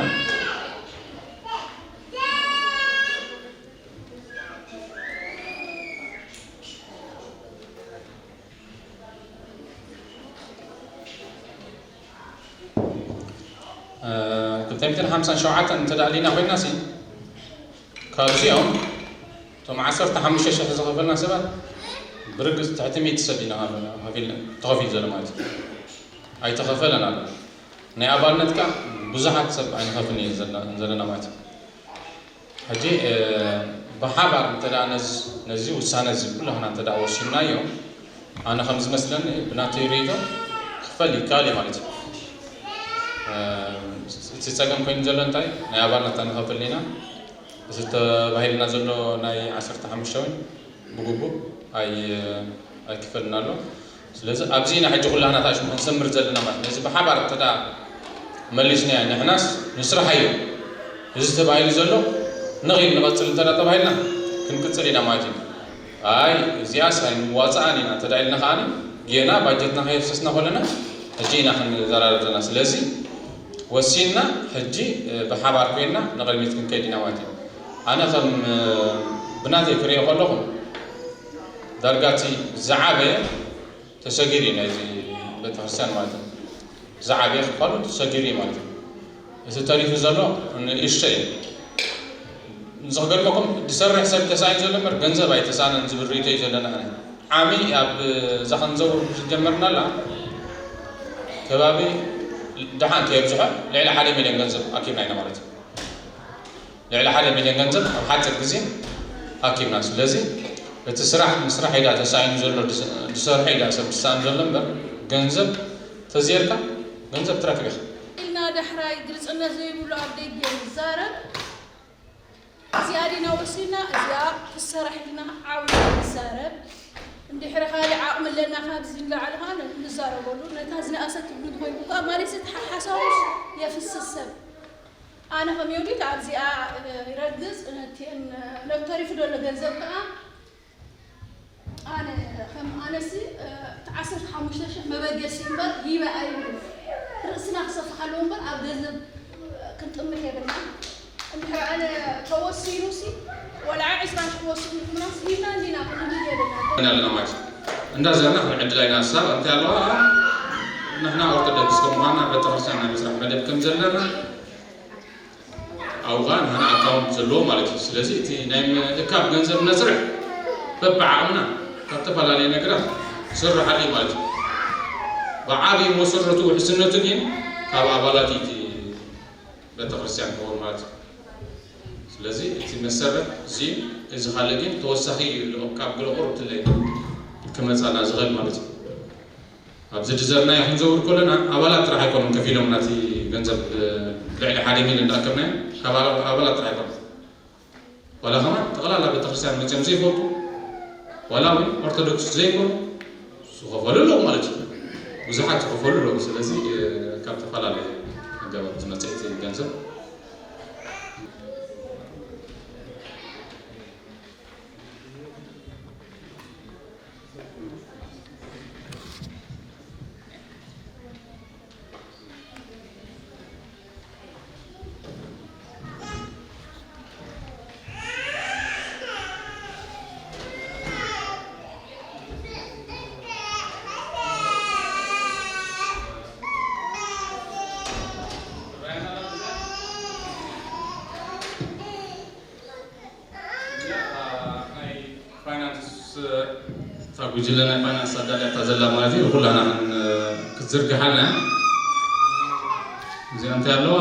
ክልተ ሚእትን ሓምሳን ሸውዓተን እንተ ደኣ ኣሊና ኮይንና ሲ ካብዚኦም እቶም ዓሰርተ ሓሙሽተ ሽሕ ዝኸፈልና ሰባት ብርግፅ ትሕቲ ሚእቲ ሰብ ኢና ከፊልና ተኸፊሉ ዘሎ ማለት እዩ። ኣይተኸፈለን ኣሎ ናይ ኣባልነት ከዓ ብዙሓት ሰብ ኣይንኸፍልን እዩ ዘለና ማለት እዩ። ሕጂ ብሓባር እንተ ነዚ ውሳነ እዚ ኩላህና እንተ ወሲንናዮ ኣነ ከም ዝመስለኒ ብናተይ ርእይቶ ክፈል ይከኣል እዩ ማለት እዩ። እቲ ፀገም ኮይኑ ዘሎ እንታይ ናይ ኣባልነት ንኸፍል ኢና እቲ ተባሂልና ዘሎ ናይ ዓሰርተ ሓሙሽተ እውን ብግቡእ ኣይ ኣይክፈልን ኣሎ። ስለዚ ኣብዚ ኢና ሕጂ ኩላህና ታሽሙ ክንሰምር ዘለና ማለት ነዚ ብሓባር እንተ መሊስናዮ ንሕናስ ንስራሕ እዩ እዚ ተባሂሉ ዘሎ ንኺድ ንቐፅል እንተ ተባሂልና ክንቅፅል ኢና ማለት እዩ። ኣይ እዚኣስ ኣይንዋፅኣን ኢና እንተ ኢልና ከዓኒ ጌና ባጀትና ከየፍሰስና ከለና ሕጂ ኢና ክንዘራረብ ዘለና። ስለዚ ወሲንና ሕጂ ብሓባር ኮይንና ንቕድሚት ክንከይድ ኢና ማለት እዩ። ኣነ ከም ብናተይ ክሪኦ ከለኹ ዳርጋ እቲ ዝዓበየ ተሰጊሩ እዩ ናይዚ ቤተክርስትያን ማለት እዩ። ዝዓበየ ክፋሉ ተሰጊሩ እዩ ማለት እዩ። እቲ ተሪፉ ዘሎ ንእሽቶ እዩ። ንዝኽገርመኩም ዝሰርሕ ሰብ ተሳኢኑ ዘሎ እምበር ገንዘብ ኣይተሳእነን ዝብል ርእይቶ እዩ ዘለና። ኣነ ዓሚ ኣብ እዛ ክንዘውር ምስ ጀመርናላ ከባቢ ደሓን ከየብዝሖ ልዕሊ ሓደ ሚልዮን ገንዘብ ኣኪብና ኢና ማለት እዩ። ልዕሊ ሓደ ሚልዮን ገንዘብ ኣብ ሓፂር ግዜ ኣኪብና። ስለዚ እቲ ስራሕ ምስራሕ ኢዳ ተሳኢኑ ዘሎ ዝሰርሑ ኢዳ ሰብ ዝሳእን ዘሎ እምበር ገንዘብ ተዘየርካ ገንዘብ ትረክብ ኢኻ። ኢልና ዳሕራይ ግልፅነት ዘይብሉ ኣብ ደገ ንዛረብ። እዚኣ ዲና ወሲድና እዚኣ ትሰራሕ ኢልና ዓው ኢልና ንዛረብ። እንድሕሪ ካልእ ዓቕሚ ኣለና ካብዚ ንላዕሊ ከዓ ንዛረበሉ። ነታ ዝነኣሰት ትብሉ እንተኮይንኩም ከዓ ማለት እቲ ሓሓሳቡ የፍስስ ሰብ። ኣነ ከም ዮዲት ኣብዚኣ ይረግፅ ነቲ ተሪፉ ዘሎ ገንዘብ ከዓ ኣነ ከም ኣነሲ እቲ ዓሰርተ ሓሙሽተ ሽሕ መበገሲ እምበር ሂበ ኣይብልን። ርእስና ክሰፍሕ ኣለዎ እምበር ኣብ ገንዘብ ክንጥምት የብልና። እንድሕር ኣነ ተወሲኑሲ ወልዓ ዕስራ ሽሕ ወሲኑ ምናስ ሂብና እንዲና ክንብል የብልና። ኣለና ማለት እንዳዘርና ክንዕድል ኣይና ሀሳብ እንታይ ኣለዋ ንሕና ኦርቶዶክስ ከምዃና ቤተክርስትያን ናይ ምስራሕ መደብ ከም ዘለና ኣብኡ ከዓ ንሕና ኣካውንት ዘለዎ ማለት እዩ። ስለዚ እቲ ናይ ምእካብ ገንዘብ ነስርሕ በብዓቕምና ካብ ተፈላለየ ነገራት ስርሓሉ እዩ ማለት እዩ። ብዓብዪ መሰረቱ ውሕስነቱ ግን ካብ ኣባላት እዩ እቲ ቤተክርስትያን ክኸውን ማለት እዩ። ስለዚ እቲ መሰረት እዚ እዚ ካልእ ግን ተወሳኺ እዩ ካብ ግለ ቁሩብ ትለይ ክመፃና ዝኽእል ማለት እዩ። ኣብዚ ድዘርና ይኹን ዘውር ከለና ኣባላት ጥራሕ ኣይኮኑን ከፊሎም ናቲ ገንዘብ ልዕሊ ሓደ ሚል እንዳኣከብናዮ ካብ ኣባላት ጥራሕ ኣይኮኑን ዋላ ከማን ጠቕላላ ቤተክርስትያን መፅኦም ዘይፈልጡ ዋላ እውን ኦርቶዶክስ ዘይኮኑ ዝኸፈሉ ኣለዉ ማለት እዩ። ብዙሓት ዝኸፈሉ ኣለዉ። ስለዚ ካብ ተፈላለየ ኣገባብ ዝመፅእ እቲ ገንዘብ ፋይናንስ እታ ጉጅለ ናይ ፋይናንስ ኣዳልያታ ዘላ ማለት እዩ ኩላና ክትዝርግሓልና እዚኣ እንታይ ኣለዋ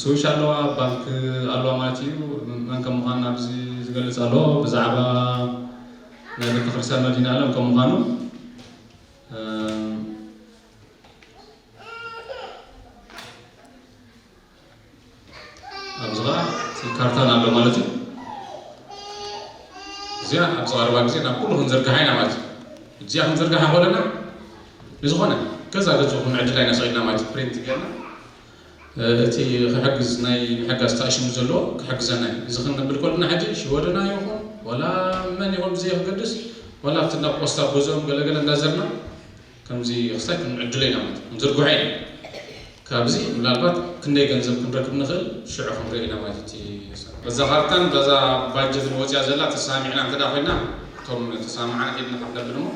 ስዊሽ ኣለዋ ባንክ ኣለዋ ማለት እዩ መን ከም ምዃን ኣብዚ ዝገልፅ ኣሎ ብዛዕባ ናይ ቤተክርስትያን መዲና ኣለም ከም ምዃኑ ኣብዚ ኸዓ እቲ ካርታን ኣሎ ማለት እዩ። እዚኣ ኣብዚ ቀረባ ግዜ ናብ ኩሉ ክንዝርግሓ ኢና ማለት እዩ። እዚኣ ክንዝርግሓ ከለና ብዝኾነ ገዛ ገዝኡ ክንዕድላ ኢና ሰቒልና ማለት እዩ። ፕሪንት ጌርና እቲ ክሕግዝ ናይ ምሕጋዝ ተኣሽሙ ዘለዎ ክሕግዘና እዩ። እዚ ክንብል ከለና ሕጂ ሽወደና ይኹን ዋላ መን ይኹን ብዘየገድስ ዋላ ኣብቲ ናብ ፖስታ ገዝኦም ገለገለ እንዳዘርና ከምዚ ክሳይ ክንዕድሎ ኢና ማለት እዩ። ክንዝርግሖ ኢና። ካብዚ ምናልባት ክንደይ ገንዘብ ክንረክብ ንኽእል ሽዑ ክንርኢ ኢና ማለት እቲ በዛ ካርታን በዛ ባጀትን ወፂኣ ዘላ ተሰማሚዕና እንተ ኮይና እቶም ተሰማምዓና ኢድና ከፍ ነብል እሞ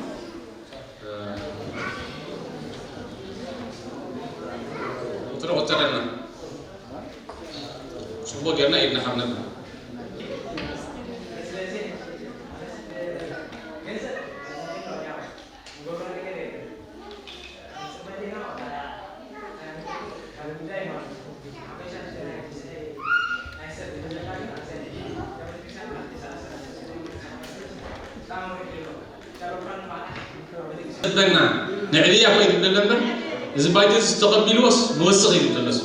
ቁፅሪ ቁፀረልና ፅቡቅ ጌርና ኢድና ከፍ ነብል ዝበና ንዕብያ ኮይን ንብለለ እምበር እዚ ባጀት ዝተቐቢልዎስ ንወስኽ እዩ ዘለስ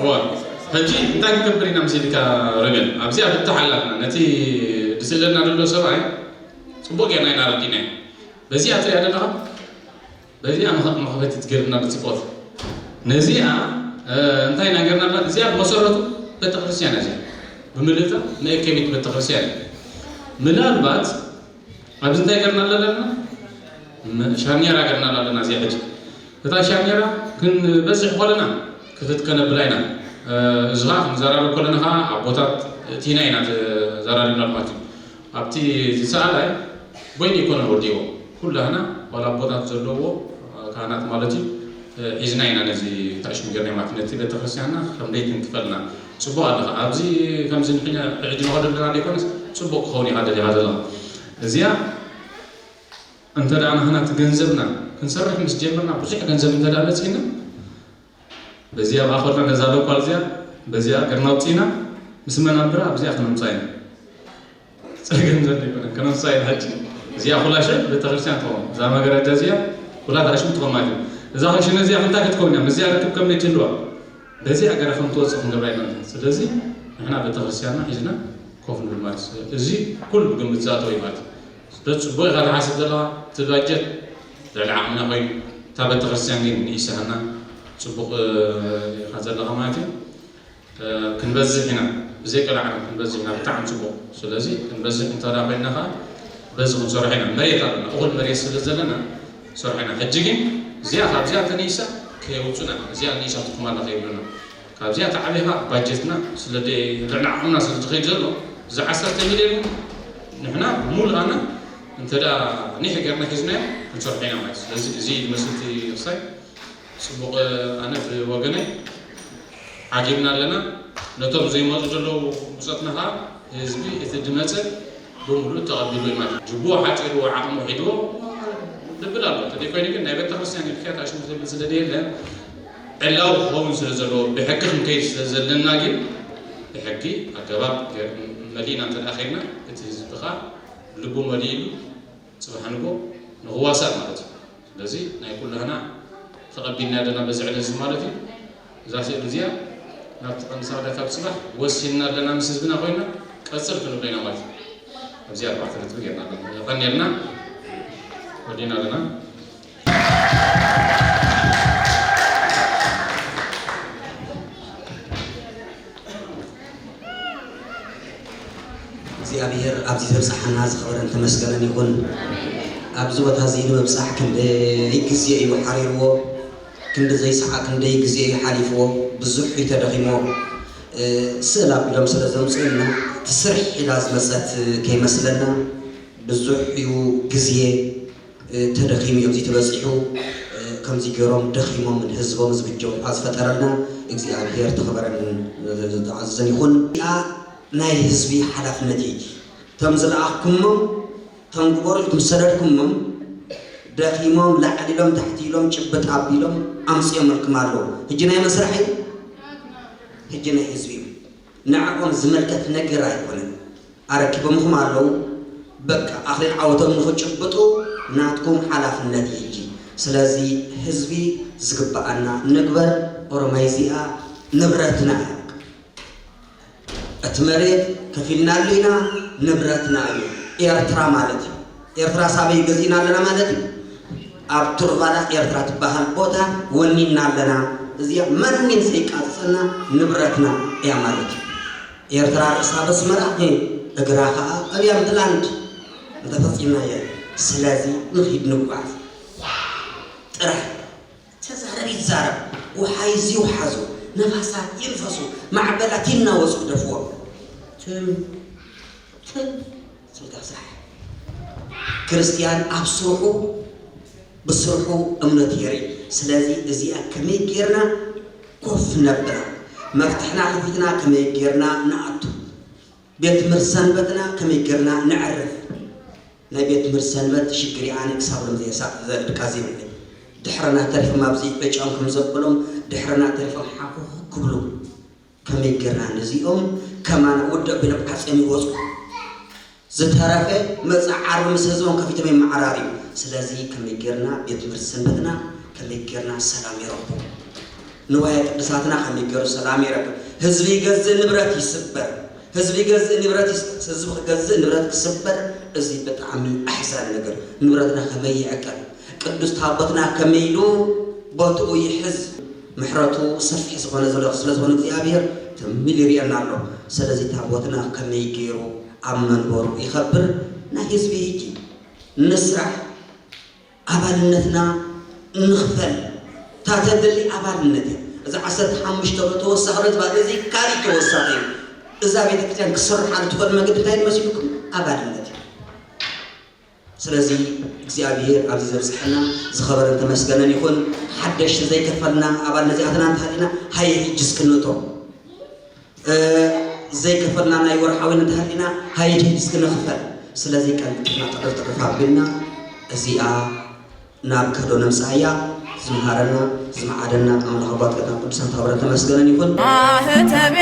እዋ ሕጂ እንታይ ክንገብር ኢና ምስ ኢልካ ረገን ኣብዚኣ ፍታሕ ኣላትና ነቲ ዝስእለና ዘሎ ሰብኣይ ፅቡቅ ጌርና ኢና ረዲናዮ በዚኣ ትሪኣ ዘለኻ በዚኣ መኸፈቲት ገርና ብፅቆት ነዚኣ እንታይ ኢና ገርና እዚኣ ብመሰረቱ ቤተክርስትያን እዚኣ ብምልእታ መእከቢት ቤተክርስትያን ምናልባት ኣብዚ እንታይ ገርና ኣለና ሻሚራ ገርና ኣለና እዚኣ ሕጂ እታ ሻሚራ ክንበዝሕ ኮለና ክፍት ከነብላ ኢና እዚኻ ክንዘራረብ ኮለና ከዓ ኣቦታት እቲና ኢና ተዘራሪብና ማለት እዩ ኣብቲ ዝሰኣላይ በይኑ ኣይኮነን ወዲዎ ኩላህና ዋላ ኣቦታት ዘለዎ ካህናት ማለት እዩ ሒዝና ኢና ነዚ ታሽሙ ጌርና ማለት ነቲ ቤተክርስትያንና ከም ደይትንክፈልና። ጽቡቕ ኣለኻ። ኣብዚ ከምዚ ንሕና ሕጂ ንኸዶ ኣለና ደይኮነስ ጽቡቕ ክኸውን ኢኻ ደሊኻ ዘለኻ። እዚኣ እንተ ደኣ ንሕና እቲ ገንዘብና ክንሰርሕ ምስ ጀመርና ብዙሕ ገንዘብ እንተ ደኣ በጺሕና በዚኣ ብኣኸልና ነዛ ሎኳል እዚኣ በዚኣ ገርና ኣውጺእና ምስ መናብራ ኣብዚኣ ክነምጻ ኢና። ጸገም ዘሎ ኣይኮነን። ከነምሳ ኢና ሕጂ። እዚኣ ኩላ ሽዕ ቤተክርስትያን ትኸውን። እዛ መገረጃ እዚኣ ኩላ ታሽሙ ትኸውን ማለት እዩ። እዛ ክንሽነ እዚኣ ክንታ ክትከውን እያ። ምስዚኣ ርክብ ከም ዘይትህልዋ። በዚኣ ገረ ከም ትወጽእ ክንገብራ ኢና። ስለዚ ንሕና ቤተክርስትያንና ሒዝና ኮፍ ንብል ማለት እዩ። እዚ ኩሉ ብግምት ዝኣተወ እዩ ማለት እዩ። ስለዚ ጽቡቕ ኢኻ ትሓስብ ዘለኻ። እቲ ባጀት ልዕሊ ዓቕምና ኮይኑ፣ እታ ቤተክርስትያን ግን ንኢሳህና ጽቡቕ ኢኻ ዘለኻ ማለት እዩ። ክንበዝሕ ኢና፣ ብዘይ ቀላዕና ክንበዝሕ ኢና፣ ብጣዕሚ ጽቡቕ። ስለዚ ክንበዝሕ እንተ ደኣ ኮይንና ከኣ በዚ ክንሰርሖ ኢና። መሬት ኣለና፣ እኹል መሬት ስለ ዘለና ንሰርሖ ኢና። ሕጂ ግን እዚኣ ካብዚኣ እንተ ንኢሳ ከየውጹና፣ እዚኣ ንኢሳ ትኩም ኣላ ከይብሉና። ካብዚኣ ተዓቢኻ ባጀትና ስለ ደ-፣ ልዕሊ ዓቕምና ስለ ዝኸይድ ዘሎ፣ እዚ ዓሰርተ ሚልዮን እውን ንሕና ብምሉኣና እንተ ደኣ ኒሕ ጌርና ሒዝናዮ ክንሰርሖ ኢና ማለት እዩ። ስለዚ እዚ እዩ ዝመስል እቲ ክሳይ። ጽቡቕ፣ ኣነ ብወገነይ ዓጊብና ኣለና። ነቶም ዘይመጹ ዘለዉ ብጾትና ከኣ ህዝቢ እቲ ድመጸ ብምሉእ ተቐቢሉ እዩ ማለት እዩ። ጅቡኡ ሓጺርዎ፣ ዓቕሙ ሒድዎ፣ ድብል ኣሎ። ተደይ ኮይኑ ግን ናይ ቤተክርስትያን ኢልካ ታሽሙ ዝብል ስለ ደየለ ዕላዊ ክኸውን ስለ ዘለዎ ብሕጊ ክንከይድ ስለ ዘለና ግን ብሕጊ ኣገባብ ገ-፣ መሊእና እንተ ደኣ ከይድና እቲ ህዝቢ ከኣ ልቡ መሊእሉ ጽባሕ ንግሆ ንኽዋሳእ ማለት እዩ። ስለዚ ናይ ኩላህና ተቐቢልና ኣለና በዚ ዕለት እዚ ማለት እዩ። እዛ ስእሊ እዚኣ ናብቲ ቀንዲ ሳዕዳ ካብ ጽባሕ ወሲንና ኣለና ምስ ህዝብና ኮይና ቀጽል ክንብሎ ኢና ማለት እዩ። ኣብዚ ኣርባዕተ ነጥቢ ጌርና ኣለና። የቐንየልና። ወዲና ኣለና። እግዚኣብሔር ኣብዚ ዘብጽሓና ዝኸበረን ተመስገነን ይኹን። ኣብዚ ቦታ እዚ ንምብጻሕ ክንደይ ግዜ እዩ ሓሪርዎ፣ ክንደይ ሰዓት፣ ክንደይ ግዜ እዩ ሓሊፍዎ፣ ብዙሕ እዩ ተደኺሞ። እ፣ ስእል ኣቢሎም ስለ ዘምጽኡልና፣ እቲ ስርሕ ኢላ ዝመጸት ከይመስለና፣ ብዙሕ እዩ ግዜ፣ እ፣ ተደኺሙ እዩ ኣብዚ ተበጺሑ። እ፣ ከምዚ ገይሮም ደኺሞም ንህዝቦም ዝብጀው ዝፈጠረልና እግዚኣብሔር ተኸበረን፣ እ፣ ዝተዓዘዘን ይኹን። እዚኣ ናይ ህዝቢ ሓላፍነት እዩ። እቶም ዝለኣኽኩሞም፣ እቶም ግበሩ ኢልኩም ዝሰደድኩሞም፣ ደኺሞም፣ ላዕሊ ኢሎም፣ ታሕቲ ኢሎም፣ ጭብጥ ኣቢሎም ኣምጺኦምልኩም ኣለዉ። ሕጂ ናይ መስርሕ እዩ? ሕጂ ናይ ህዝቢ እዩ። ንዕኦም ዝምልከት ነገር ኣይኮነን። ኣረኪቦምኹም ኣለዉ። በቃ፣ ኣኽሊል ዓወቶም ንኽጭብጡ ናትኩም ሓላፍነት እዩ ሕጂ። ስለዚ ህዝቢ ዝግብኣና ንግበር። ኦሮማይ እዚኣ ንብረትና እያ። እቲ መሬት ከፊልናሉ ኢና፣ ንብረትና እዩ። ኤርትራ ማለት እዩ። ኤርትራ ሳበይ ገዚእና ኣለና ማለት እዩ። ኣብ ቱርባዳ ኤርትራ ትበሃል ቦታ ወኒና ኣለና። እዚኣ ማንም ዘይቃጽጸና ንብረትና እያ ማለት እዩ። ኤርትራ ርእሳ በስመራ፣ እግራ ኸኣ ኣብ ያምትላንድ እንተፈጺምናዮ። ስለዚ ንኺድ ንጓዝ ጥራሕ። ተዛረብ ይዛረብ፣ ውሓይዝ ይውሓዙ፣ ነፋሳት ይንፈሱ፣ ማዕበላት ይናወጹ ግደፍዎ። ትም፣ ትም፣ ስልካ ስራሕ። ክርስትያን ኣብ ስርሑ፣ ብስርሑ እምነቱ የርኢ። ስለዚ እዚኣ ከመይ ጌርና ኮፍ ነብላ? መፍትሕና ከፊትና ከመይ ጌርና ንኣቱ? ቤት ትምህርቲ ሰንበትና ከመይ ጌርና ነዕርፍ? ናይ ቤት ትምህርቲ ሰንበት ሽግር ኣነ ክሳብ ሎሚ ዘየሳ-፣ ዘ-፣ ድቃስ ዘይብለይ። ድሕርና ተሪፎም ኣብዚ ዕጫኦም ከም ዘበሎም ድሕርና ተሪፎም ሓኹኽ ክብሉ። ከመይ ጌርና ነዚኦም ከማና ውድእ ኣቢሎም ዓጽዮም ይወጹ? ዝተረፈ መጻኢ ዓርቢ ምስ ህዝቦም ከፊቶም የመዓራርዩ። ስለዚ ከመይ ጌርና ቤት ትምህርቲ ሰንበትና ከመይ ጌርና ሰላም የረኽቡ? ንዋየ ቅድሳትና ከመይ ገይሩ ሰላም ይረክብ? ህዝቢ ይገዝእ፣ ንብረት ይስበር። ህዝቢ ይገዝእ፣ ንብረት ይስ-፣ ህዝቢ ክገዝእ፣ ንብረት ክስበር፣ እዚ ብጣዕሚ ኣሕዛኒ ነገር። ንብረትና ከመይ ይዕቀብ? ቅዱስ ታቦትና ከመይ ኢሉ ቦትኡ ይሕዝ? ምሕረቱ ሰፊሕ ዝኾነ ዘሎ ስለ ዝኾነ እግዚኣብሔር ትም ኢሉ ይርእየና ኣሎ። ስለዚ ታቦትና ከመይ ገይሩ ኣብ መንበሩ ይኸብር? ናይ ህዝቢ ሕጂ ንስራሕ። ኣባልነትና ንኽፈል። እታ ተድሊ ኣባልነት እያ። እዚ ዓሰርተ ሓሙሽተ ብር ተወሳኺ ነጥቢ፣ እዚ ካልእ ተወሳኺ እዩ። እዛ ቤተክርስትያን ክስርሓሉ ትኽእል መገዲ እንታይ መሲልኩም? ኣባልነት እዩ። ስለዚ እግዚኣብሔር ኣብዚ ዘብፅሐና ዝኸበረን ተመስገነን ይኹን። ሓደሽቲ ዘይከፈልና ኣባል ነዚኣትና እንተሃሊና ሃየ ሕጂ እስክንእቶ ዘይከፈልና ናይ ወርሓዊ እንተሃሊና ሃየ ሕጂ እስክንኽፈል። ስለዚ ቀልጥፍና ጥርፍ ጥርፍ ኣቢልና እዚኣ ናብ ክህዶ ነምፅኣያ። ዝምሃረና ዝመዓደና ኣምላኽ ኣባት ቅዱሳን ተኸበረ ተመስገነን ይኹን። ማህተቤ